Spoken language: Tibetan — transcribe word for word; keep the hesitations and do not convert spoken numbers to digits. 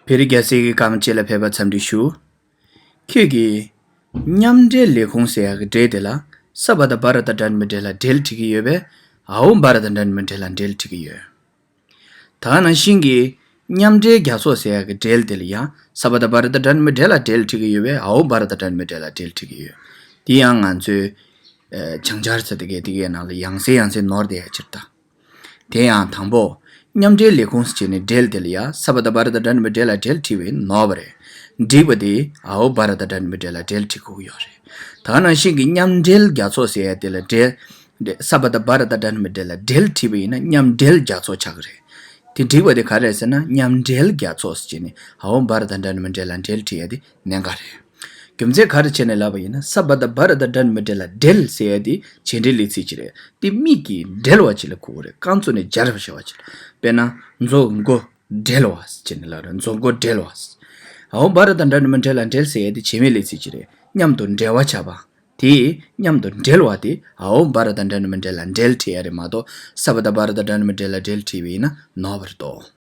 བེ་རི་རྒྱལ་སྲས་ཀྱི་བཀའ་མ་ཅེ་ལ་ཕེབས་པ་འཚམས་འདྲི་ཞུ། ཁྱོད་ཀྱིས་མཉམ་འབྲེལ་ལས་ཁུངས་ཟེར་ཡག་གི་འབྲེལ་དེ་ལ་ས་བ་ད་བ་ར་ད་འདྲ་ནི་མི་འབྲེལ་ལ་འབྲེལ་བྲིས་ཀྱི་ཡོད་པས། ཨ་འོ་བ་ར་ད་འདྲ་ནི་མི་འབྲེལ་ལ་འབྲེལ་བྲིས་ཀྱི་ཡོད། ད་ག་ནང་བཞིན་གྱི་མཉམ་འབྲེལ་རྒྱ་མཚོ་ཟེར་ཡག་གི་འབྲེལ་དེ་ལ་ཡང་ས་བ་ད་བ་ར་ད་འདྲ་ནི་མི་འབྲེལ་ལ་འབྲེལ་བྲིས་ཀྱི་ཡོད་པས། ཨ་འོ་བ་ར་ད་འདྲ་ནི་མི་འབྲེལ་ལ་འབྲེལ་བྲིས་ཀྱི་ཡོད། དེ་ཡང་ང་ཚོའི་ཨ་བྱང་ཆར་ཚ་དེ་གའི་དེ་གའི་ནང་ལ་ཡང་སེ་ཡང་སེ་ནོར་དེ་ཡ་ཕྱིར་ད། དེ་ཡང་དང་པོ། མཉམ་འབྲེལ་ལས་ཁུངས་སུ་བྱས་ནས་འབྲེལ་དེ་ལ་ཡ་ས་བ་ད་བ་ར་ད་འདྲ་ནི་མི་འབྲེལ་ལ་འབྲེལ་བྲིས་པའི་ནོར་བ་རེད། འགྲིག་པ་དེ་ཨ་འོ་བ་ར་ད་འདྲ་ནི་མི་འབྲེལ་ལ་འབྲེལ་བྲིས་དགོས་ཀྱི་ཡོད་རེད། ད་ག་ནང་བཞིན་གྱི་མཉམ་འབྲེལ་རྒྱ་མཚོ་ཟེར་ཡ་དེ་ལ་འབྲེལ། འདྲེ་ས་བ་ད་བ་ར་ད་འདྲ་ནི་མི་འབྲེལ་ལ་འབྲེལ་བྲིས་པ་ཡིན་ན་མཉམ་འབྲེལ་རྒྱ་མཚོ་ཆགས་ཀྱི་རེད། དེ་འགྲིག་པ་དེ་ག་རེད་ཟེར་ན་མཉམ་འབྲེལ་རྒྱ་མཚོ་ཟེར་བྱས་ནས་ཨ་འོ་བ་ར་ད་འདྲ་ནི་མི་འབྲེལ་ལ་འབྲེལ་བྲིས་ཡ་དེ་གནད་འགག་རེད། རྒྱུ་མཚན་ག་རེ་བྱས་ནས་ལབ་པ་ཡིན་ན་ས་བ་ད་བ་ར་ད་འདྲ་ནི་མི་འབྲེལ་ལ་འབྲེལ་ཟེར་ཡ་དེ་བྱེད་འབྲེལ་ལས་ཚིག་ཅིག་རེད། དེ་མིང་གི་འབྲེལ་བ་ཅིག་ལ་གོ་གི་རེད། རྐང་བཙུགས་ནས་སྦྱར་བ་བྱ་བ་ཅིག་ལ། དཔེར་ན་མཛོ་མགོ་འབྲེལ་བ་ཟེར་བྱས་ནས་ལབ་རེད། མཛོ་མགོ་འབྲེལ་བ་ཟེར། ཨ་འོ་བ་ར་ད་འདྲ་ནི་མི་འབྲེལ་ལ་འབྲེལ་ཟེར་ཡ་དེ་བྱེད་མེད་ལས་ཚིག་ཅིག་རེད། མཉམ་དུ་འབྲེལ་བ་བྱ་བ། དེ་མཉམ་དུ་འབྲེལ་བ་དེ་ཨ་འོ་བ་ར་ད་འདྲ་ནི་མི་འབྲེལ་ལ་འབྲེལ་བྲིས་ཡ་རེད་མ་གཏོགས་ས་བ་ད་བ་ར་ད་འདྲ་ནི་མི་འབྲེལ་ལ་འབྲེལ་བྲིས་པ་ཡིན་ན་ནོར་བ་རེད་དོ།